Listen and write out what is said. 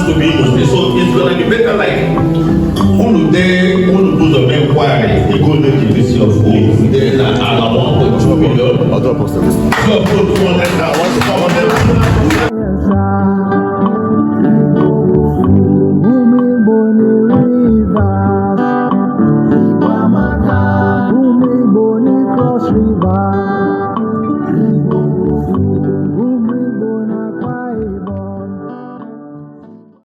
happens to be Imo State. So it's gonna be better like unu dee, unu bụ ụzọ mee inquiry ego ole ji this your phone dee na ala 1.2 million. Ọ drop 75.